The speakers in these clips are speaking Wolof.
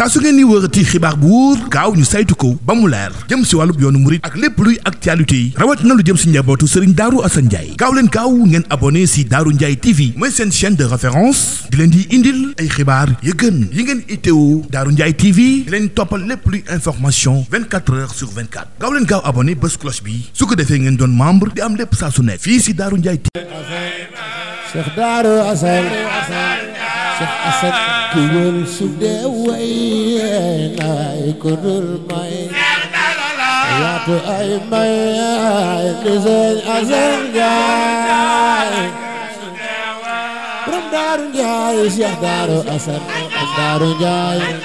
saa su ngeen ni wërati xibaar bu wóor gaaw ñu saytu ko ba mu leer jëm si wàllub yoonu murit ak lépp luy actualité yi rawat na lu jëm si njabootu Serigne Darou Assane Ndiaye gaaw leen gaaw ngeen abonné si Darou Ndiaye TV mooy seen chaîne de référence di leen di indil ay xibaar yu gën yi ngeen itteewu Darou Ndiaye TV di leen toppal lépp luy information 24 heures sur 24 gaaw leen gaaw abonné bés cloche bi su ko defee ngeen doon membre di am lépp saa su ne fii si Darou Ndiaye TV. Cheikh Darou Assane Cheikh Assane ki wël su dee way naay ko dul may yaatu ay may di sëñ Assane Ndiaye borom Darou Ndiaye Cheikh Darou Assane Darou Ndiaye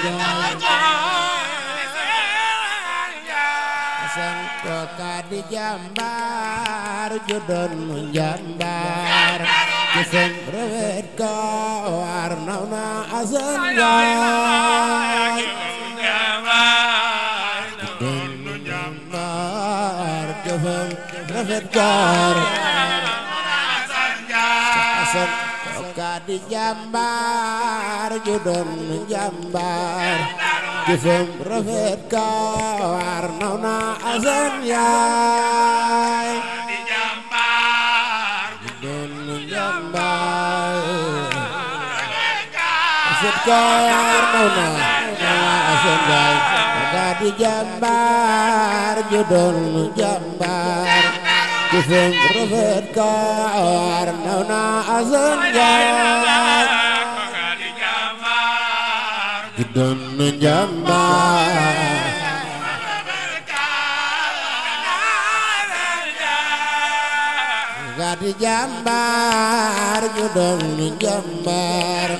Assane ko ka di jàmbaar ju doon jàmbaar Assane rewet ka war naw na Assane Ndiaye doon jàmbaar jëfam rewet ka Assane ka di jàmbaar ju doon jàmbaar jëfam rewet ka war naw na Assane Ndiaye Setkar nauna Assane Ndiaye ka di jàmbaar ju doon jàmbaar jëfam rafet ka war nauna Assane Ndiaye ju doon jàmbaar ka di jàmbaar ju doon jàmbaar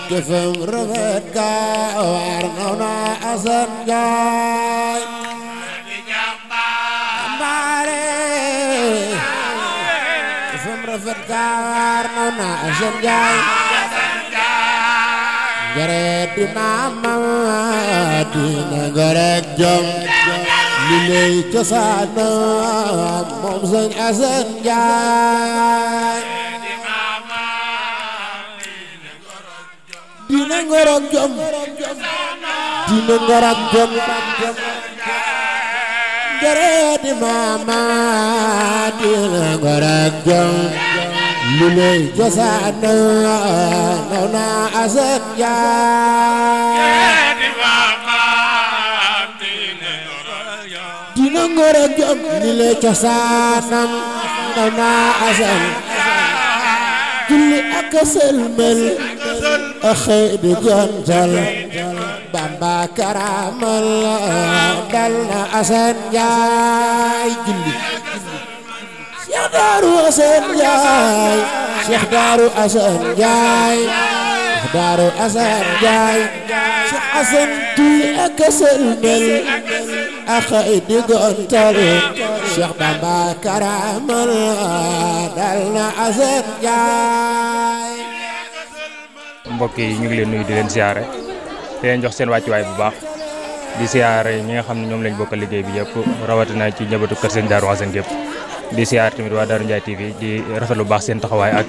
jëfam rafet ka war naw na Assane Ndiaye jàmbaare jëfam rafet ka war naw na Assane Ndiaye jaret di maamam dina gorek jom li lay cosaanam moom sëñ Assane Ndiaye dina ngorok jom dina ngorok jom jare di mama dina ngorok jom li lay cosaana naw na Assane Ndiaye dina ngorok jom li lay cosaanam naw na Assane julli ak sëlmal axëy di gontal Bamba karamal dal na Assane Ndiaye julli Cheikh Darou Assane Ndiaye Cheikh Darou Assane Ndiaye Cheikh Darou Assane Ndiaye Cheikh Assane julli ak sëlmal axëy di gontal Cheikh Bamba karamal dal na Assane Ndiaye mbokk yi ñu ngi leen nuyu di leen siyaare di leen jox seen wàccuwaay bu baax di siyaare ñi nga xam ne ñoom lañ bokkal liggéey bi yëpp rawatina ci njabootu kër sëñ Darou Assane gépp di siyaare tamit waa Darou Ndiaye TV di rafetlu bu baax seen taxawaay ak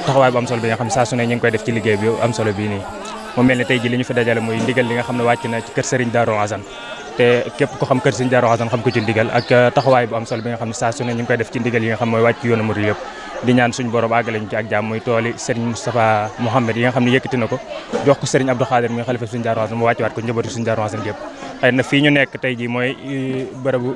taxawaay bu am solo bi nga xam ne saa su ne ñu ngi koy def ci liggéey bi am solo bii nii mu mel ne tey ji li ñu fi dajale muy ndigal li nga xam ne wàcc na ci kër Serigne Darou Assane te képp ko xam kër Serigne Darou Assane xam ko ci ndigal ak taxawaay bu am solo bi nga xam ne saa su ne ñu ngi koy def ci ndigal yi nga xam mooy wàcc yoonu murid yëpp di ñaan suñu borom àggale ñu ci ak jàmm muy tooli Serigne Moustapha Mohamed yi nga xam ne yëkkati na ko jox ko Serigne Abdou Khadir muy xalifa Serigne Darou Assane mu wàcc waat ko njabootu Serigne Darou Assane gépp xëy na fii ñu nekk tey ji mooy bërëbu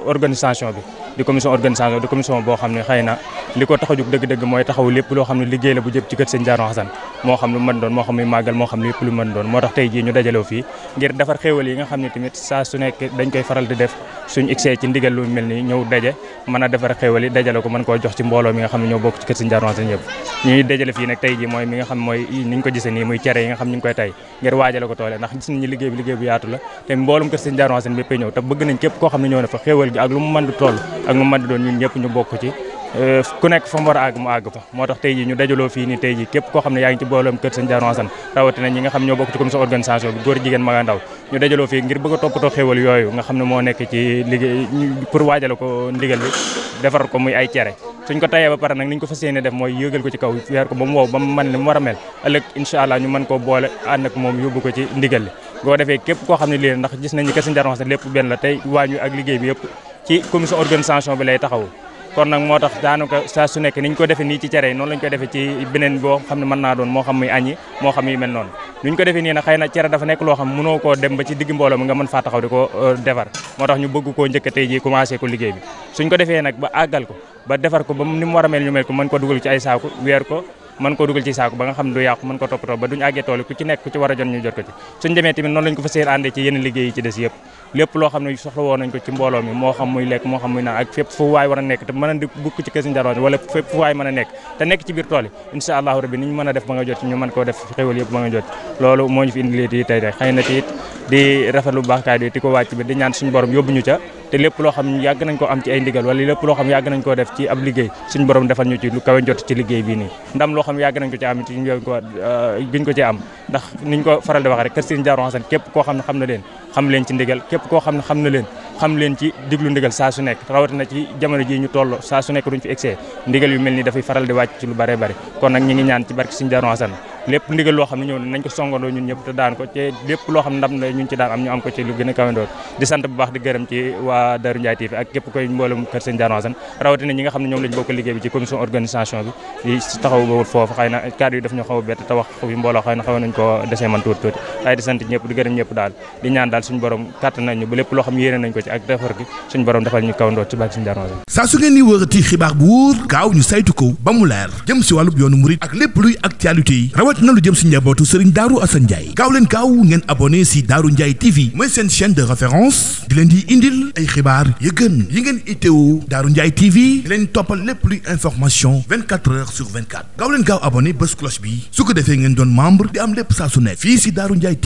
organisation bi di commission organisation di commission boo xam ne xëy na li ko tax a jóg dëgg-dëgg mooy taxaw lépp loo xam ne liggéey la bu jëm ci kër Serigne Darou Assane moo xam lu mën doon moo xam muy màggal moo xam lépp lu mën doon moo tax tey jii ñu dajaloo fii ngir defar xéewal yi nga xam ne tamit saa su nekk dañ koy faral di def suñ egsee ci ndigal lu mel ni ñëw daje mën a defar xéewal yi dajale ko mën koo jox ci mbooloo mi nga xam ne ñoo bokk ci kër Serigne Darou Assane yëpp ñuy dajale fii nag tey jii mooy mi nga xam mooy ni ñu ko gisee nii muy cere yi nga xam ñu ngi koy tay ngir waajale ko toole ndax gis nañu liggéey bi liggéey bu yaatu la te mboolum kër Serigne Darou Assane bépp ñëw te bëgg nañ képp koo xam ne ñëw na fa xéewal gi ak lu mu mën di toll ak lu mu mën di doon ñun ñëpp ñu bokk ci ku nekk fa mu war a àgg mu àgg fa moo tax tey jii ñu dajaloo fii nii tey jii képp koo xam ne yaa ngi ci mbooloom kër Serigne Darou Assane rawatina ñi nga xam ñoo bokk ci commission organisation bi góor jigéen mag ak ndaw ñu dajaloo fii ngir bëgg a toppatoo xéewal yooyu nga xam ne moo nekk ci liggéey pour waajale ko ndigal bi defar ko muy ay cere suñ ko tayee ba pare nag niñ ko fas yéene def mooy yëgal ko ci kaw weer ko ba mu wow ba mu mën ni mu war a mel ëllëg incha allah ñu mën koo boole ànd ak moom yóbbu ko ci ndigal li boo defee képp koo xam ne lii ndax gis nañ ni Kër Sëñ Darou Hassane lépp benn la tey waañu ak liggéey bi yëpp ci commission organisation bi lay taxawu kon nag moo tax daanaka saa su nekk niñ ko defee nii ci cere yi noonu lañ ko defee ci beneen boo xam ne mën naa doon moo xam muy añi moo xam yu mel noonu nuñ ko defee nii nag xëy na cere dafa nekk loo xam mënoo koo dem ba ci digg mbooloo mi nga mën faa taxaw di ko defar moo tax ñu bëgg koo njëkk tey ji commencé ko liggéey bi suñ ko defee nag ba àggal ko ba defar ko ba ni mu war a mel ñu mel ko mën ko dugal ci ay saaku weer ko mën ko dugal ci saaku ba nga xam ne du yàqu mën ko toppatoo ba duñu àggee tool ku ci nekk ku ci war a jot ñu jot ko ci suñ demee tamit noonu lañ ko fa séer àndee ci yenn liggéey yi ci des yëpp lépp loo xam ne soxla woon nañ ko ci mbooloo mi moo xam muy lekk moo xam muy naan ak fépp fu waay war a nekk te mën a di bukk ci Kër Sëñ Darou Hassane wala fépp fu waay mën a nekk te nekk ci biir tool yi incha allahu rabbi ni ñu mën a def ba nga jot ci ñu mën koo def xéwal yëpp ba nga jot loolu moo ñu fi indi léegi tey xëy na ci it di rafetlu bu baax kaay di ko wàcc bi di ñaan suñu borom yóbbu ñu ca te lépp loo xam yàgg nañ ko am ci ay ndigal wala lépp loo xam yàgg nañ koo def ci ab liggéey suñu borom defal ñu ci lu kawe jot ci liggéey bii nii ndam loo xam yàgg nañ ko ci am ci giñ ko ci am ndax niñ ko faral di wax rek Kër Sëñ Darou Hassane képp koo xam ne xam leen ci ndigal képp koo xam ne xam leen ci diglu ndigal saa su nekk rawatina ci jamono ji ñu toll saa su nekk duñ fi excès ndigal yu mel ni dafay faral di wàcc ci lu bare bare kon nag ñi ngi ñaan ci barke Sëñ Darou Hassane lépp ndigal loo xam ne ñëw nañ ko songandoo ñun ñëpp te daan ko te lépp loo xam ne ndam la ñun ci daan am ñu am ko ci lu gën a kawandoor di sant bu baax di gërëm ci waa Darou Ndiaye TV ak képp koy mboolem Kër Sëñ Darou Hassane rawatina ñi nga xam ne ñoom lañ bokk liggéey bi ci commission organisation bi di taxaw bawul foofu xëy na kàddu yi daf ñu xaw a bett te wax fi mbooloo xëy na xaw nañ ko desee man tuuti waaye di sant ñëpp di gërëm ñëpp daal di ñaan daal suñu borom kàttan nañ ñu ba lépp loo xam yéene nañ ko ci ak defar gi suñu borom defal ñu kawandoor ci barke Sëñ Darou Hassane saa su ngeen ni wërati xibaar bu wóor gaaw ñu saytu ko ba mu leer jëm si wàllub yoonu murit ak lépp luy actualité yi rawatina lu jëm si njabootu Serigne Darou Hassane Ndiaye gaaw leen gaaw ngeen abonné si Darou Ndiaye TV mooy seen chaîne de référence di leen di indil ay xibaar yu gën yi ngeen itteewu Darou Ndiaye TV di leen toppal lépp luy information 24 heures sur 24 gaaw leen gaaw abonné bés cloche bi su ko defee ngeen doon membre di am lépp saa su nekk fii si Darou Ndiaye